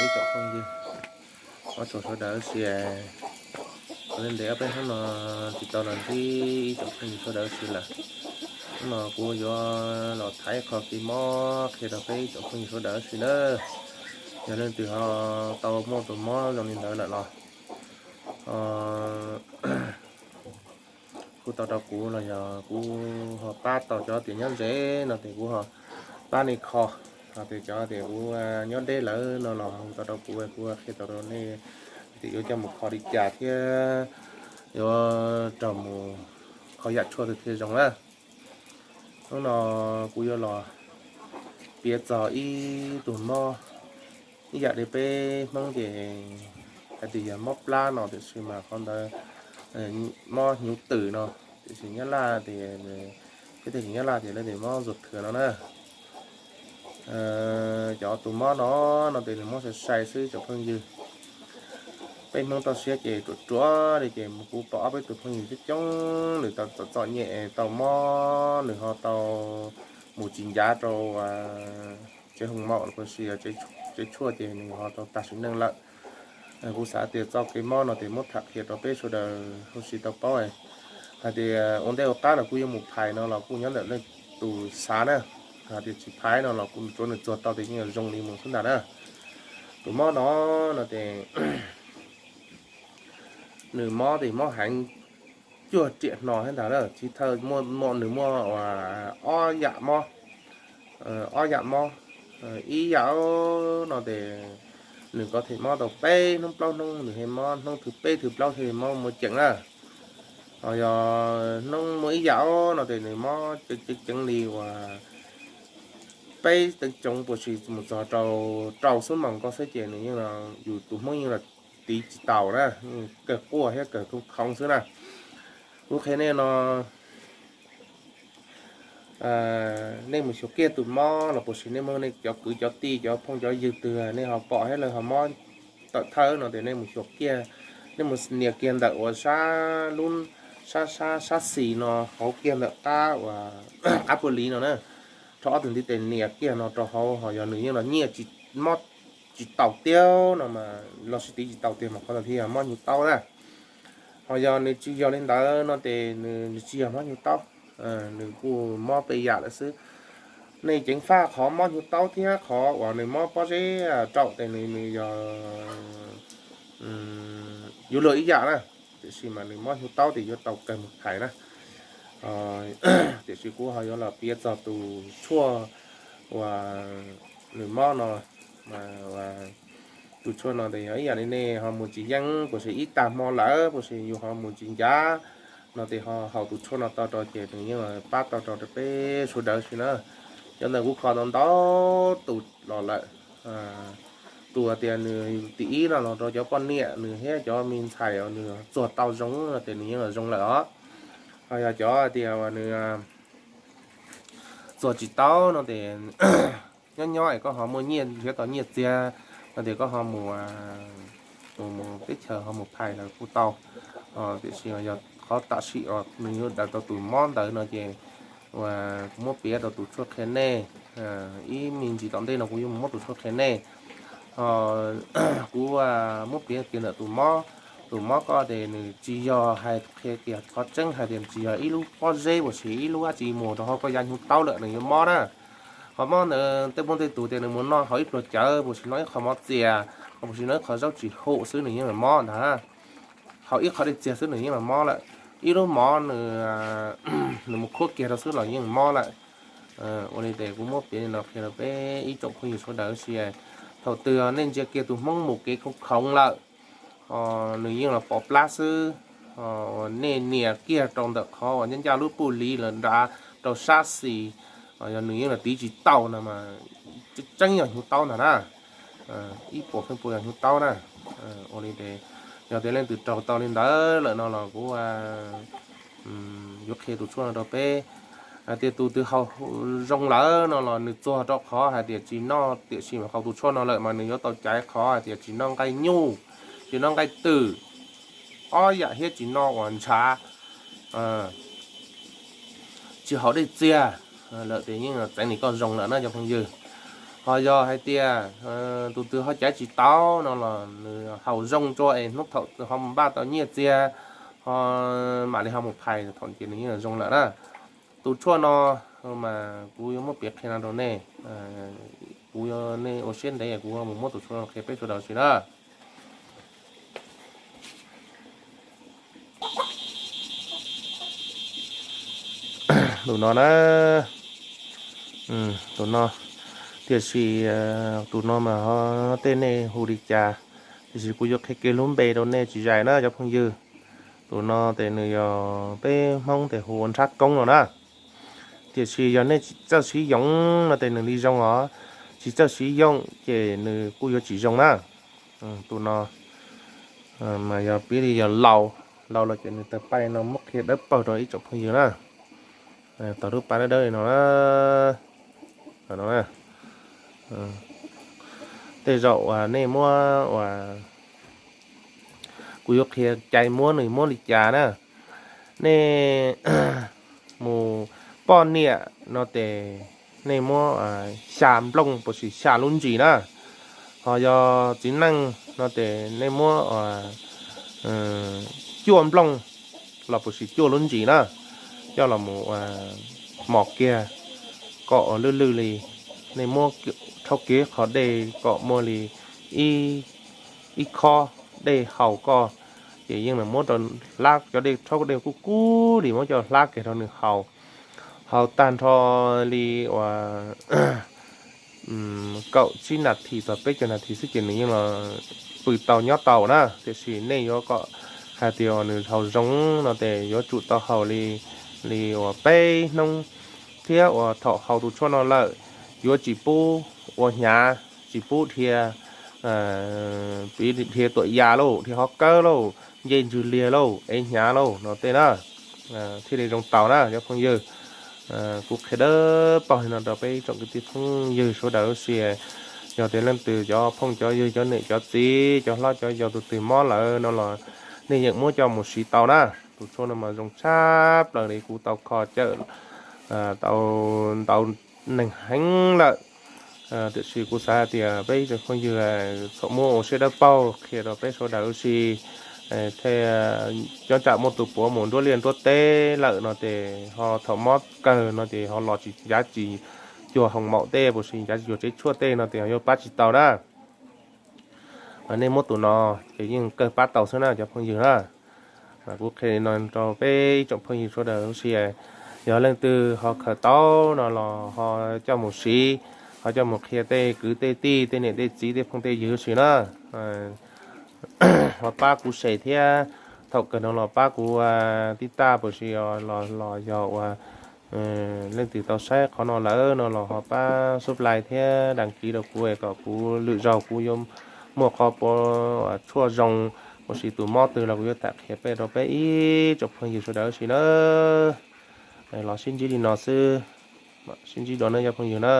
ib tsoom phooj ywg, ua tsaug sawv daws si. Ua li ntawd ob peb hnub no tsis tau los ntsib ib tsoom phooj ywg sawv daws si lawm. Hnub no kuv yuav los thaiv qho kev mob qhia rau peb ib tsoom phooj ywg sawv daws si na. Yog leej twg ho tau muaj tus mob zoo li ntawd lawm los hu tau rau kuv los yog kuv ho pab tau cov tias nyob ze no ces kuv ho pab nej kho. Ho tias cov tias kuv nyob deb lawm no los hu tau rau kuv, kuv qhia tau rau nej tias yuav coj mus kho li cas thiab yuav raug mus kho yam tshuaj twg thiaj zoo na. Hnub no kuv yuav los piav txog ib tug mob, ib yam li peb Hmoob ces hais tias yog mob plab no tiam sis mas qhov ntawd mob hnyuv twm no, tiam sis Nyab Laj tias, peb teb chaws Nyab Laj tias lawv tias mob ruột thừa no na. Cov tus mob no, no ces nws mob sai sai xwb cov phooj ywg. Peb Hmoob toj siab ces ruam ruam li ces kuv pom ob peb tus phooj ywg coob coob nws tau txom txom nyem tau mob, nws ho tau mus tsis ncav rau tsev hoo maum los puas sis tsev tshuaj ces nws ho tau tag sim neej lawm. Kuv xav tias txoj kev mob no ces muab tham qhia rau peb sawv daws ua si tau paub hais tias ua ntej ua qab los kuj yuav mus phais no los kuj nyob ntawm leej tus xav na. Hais tias tsis phais no los kuv tsuav nws txuag tau tias yeej zoo li mus xwb ntag na. Tus mob no, no ces nws mob ces mob heev cuaj riam hno thiab ntag na. Chiv thawj muaj, nws muaj ob yam mob, ob yam mob. Ib yam no ces nws ko them mob tau peb hnub plaub hnub nws thiaj mob, hnub thib peb thib plaub thiaj mob muaj ceem na. Ho yog hnub muaj ib yam no ces nws mob ceev ceev li uas peb teev tsoov puas sis mus txog rau rau xuab moos ko xwb ces nws yeej, yus tus Hmoob yeej los tiv tsis taus na, kawg quaj thiab kawg khoov khoov xwb na. Kuv qhia nej no, nej mus xyuas kiag tus mob los puas sis nej muaj nej cov kwv cov tij cov phooj cov ywg twg nej ho pom thiab lawv ho mob tawm thawj no ces nej mus xyuas kiag, nej mus nias kiag ntawm uas sab lub, sab sab sab xis no hauv kiag ntawm qab uas qab puab liv no na, rho ob tug ntiv tes nias kiag no rau hauv ho yog nws yeej los nyiaj tsis, mob tsis taus tiag no mas los sis tiv tsis taus tiag mas qhov ntawd thiaj yog mob hnyuv taub na. Ho yog nws tsis yog li ntawd no ces nws tsis yog mob hnyuv taub, nws kuj mob peb yam lawm xwb. Nej ceev faj qhov mob hnyuv taub thiab qhov uas nws mob pob zeb raum ces nws, nws yog yuav luag ib yam na, tiam sis mas nws mob hnyuv taub ces yuav tau kawg mus phais na. Tiam sis kuv ho yuav los piav txog tus tshuaj uas nws mob no, tus tshuaj no ces yog ib yam li nej ho mus tsis yeej puas sis ib tag hmo lawm puas sis yus ho mus tsis ncav no ces ho haus tus tshuaj no tau rau ces nws yeej pab tau rau peb sawv daws si na. Cov ntawd kuv kho tau ntau tus los lawm. Tus tias nws tim ib no los rau cov poj niam nws thiab cov me ntxhais nws txuag tau zoo no ces nws yeej los zoo lawm os. Ho yog cov tias nws txuag tsis tau no ces nyob nyob es koj ho muaj nyiaj nrhiav tau nyiaj txiag no ces koj ho mus, mus mus teb chaws ho mus phais lawm kuj tau. Tiam sis yog qhov tam sim uas nws yuav daws tau tus mob ntawd no ces kuv muab piav rau tus tshuaj qhia nej. Ib me ntsis tom ntej no kuv yuav mus muab tus tshuaj qhia nej. Kuv muab piav kiag ntawm tus mob, tus mob ko ces nws tsis yog hais qhia tias qhov tseeb hais tias tsis yog ib lub pob zeb puas sis ib lub dab tsi mus rau hauv koj yav hnyuv taub lawm nws yuav mob na. Qhov mob ntawd tej muaj tej tus tias nws mus noj hauv ib pluag cawv puas sis noj ib qho mov txias, puas sis noj ib qho zaub tsis hum xwb nws yeej mob ntag. Hauv ib qho dej txias xwb nws yeej mob lawm. Ib lub mov nws, nws mus khuab kiag rau xwb los yeej mob lawm. Ua li ces kuv muab piav li no qhia rau peb ib tsoom phooj ywg sawv daws si. Thaum twg nej ntsia kiag tus Hmoob mus kev khoov khoov lawm, nws yeej los pov plab xwb, nej nias kiag rau ntawm qhov uas ncaj ncaj lub puj liv los nrad rau sab xis, yog nws yeej los tiv tsis tau no mas tseeb yog hnyuv taub ntag na. Ib puas feem pua yog hnyuv taub na. Ua li ces yog tias leej twg raug tau li ntawd lawm no los kuv yuav qhia tus tshuaj no rau peb. Hais tias tus twg haus zoo lawm no los nws txuag rau qhov hais tias tsis noj, tiam sis mas haus tus tshuaj no lawm mas nws yuav tau caiv qhov hais tias tsis noj nqaij nyuj, tsis noj nqaij twm, ob yam thiab tsis noj uas ntshav, tsis haus dej txias lawm ces yeej txeev li koj zoo lawm na cov phooj ywg. Ho yog hais tias tus twg ho caiv tsis tau no los nws haus zoo tso es hnub thaum ho mus npaj tau nyiaj txiag ho mam li ho mus phais thaum ces nws yeej zoo lawm na. Tus tshuaj no mas kuv yuav muab piav qhia no rau nej. Kuv yuav nej ua siab ntev kuv mus muab tus tshuaj no qhia peb sawv daws si na. Tus no na, tus no, tiam sis tus no mas ho tej nej hu li cas, tiam sis kuv yuav qhia kiag lub npe rau nej tsis zais na cov phooj ywg. Tus no ces nws yog peb Hmoob tes hu ua nrhab koob no na. Tiam sis yog nej tsis txawj siv yoov no ces nws li zoo os, tsis txawj siv yooj ces nws kuj yuav tsis zoo na. Tus no mas yog pib li yog laus, laus los ces nws tawg paj li no, muab qhia dawb paug rau ib tsoom phooj ywg na. Tau lub paj dawb dawb li no na. Tej zaum uas nej muab uas kuv yuav qhia cai muab nws muab li cas na. Nej mus poj niam no ces nej muab xya nplooj puas sis xya lub ntsis na. Ho yog txiv neej no ces nej muab cuaj nplooj los puas sis cuaj lub ntsis na, coj los mus mos kiag kom lwj lwj li. Nej muab rhaub kiag qhov dej kom muaj li ib khob dej haus koj, ces yeej muab rau hlab cov dej, rhaub dej kub kub li muab coj hlab kiag rau nws haus. Haus tag nrho li uas kaum tsib nas this txog peb caug nas this xwb ces nws yeej los pw tau nyob tau na. Tiam sis nej yuav kom hais tias nws haus zoo no ces yuav tsum tau haus li, li uas peb hnub, thiab uas thaum haus tus tshuaj no lawm yuav tsis pub ua hnyav, tsis pub dhia, piv dhia tuam yas lauj, dhia qhov kawb lauj, nce ntsws liag lauj, ev hnyav lauj no tej na, thiaj li zoo tau na cov phooj ywg. Kuv qhia dawb paug li no rau peb ib tsoom kwv tij phooj ywg sawv daws lub siab. Yog tias leej twg cov phooj cov ywg, cov niam cov txiv, cov hlob cov yau tus twg mob lawm no los nej yeej muab coj mus siv tau na. Tus tshuaj no mas zoo tshaj plaws li, kuv tau kho cawm tau ntau neeg heev lawm. Tiam sis kuv xav hais tias peb ib tsoom phooj ywg txhob muab ua siab dawb paug, qhia rau peb sawv daws lub siab. Thiab cov tsam muaj tus puav mus nruab liaj nruab teb lawm no ces ho thaum mob kawg no ces ho los tsis ncav tsis cuag hoo maum tej puas sis ncav tsis cuag tsev tshuaj tej no ces ho yuav pab tsis tau na. Nej muab tus no ces yeej kawg pab tau xwb na cov phooj ywg na. Kuv qhia li no rau peb ib tsoom phooj ywg sawv daws lub siab. Yog leej twg ho khaws tau no los ho coj mus siv, ho coj mus qhia tej kwv tej tij, tej niam tej txiv, tej phooj tej ywg lub siab na. Ho pab kuv share thiab, thaum kawg no los pab kuv tib tag puas sis los los yog uas leej twg tau saib qhov no lawm no los ho pab subscribe thiab đăng ký rau kuv kom kuv lwm zaug kuv yuav muaj qhov puav tshuaj zoo puas sis tus mob twg los kuv yuav tau qhia peb rau peb ib tsoom phooj ywg sawv daws lub siab na. Los sib ntsib li no xwb, sib ntsib dua nawb cov phooj ywg na.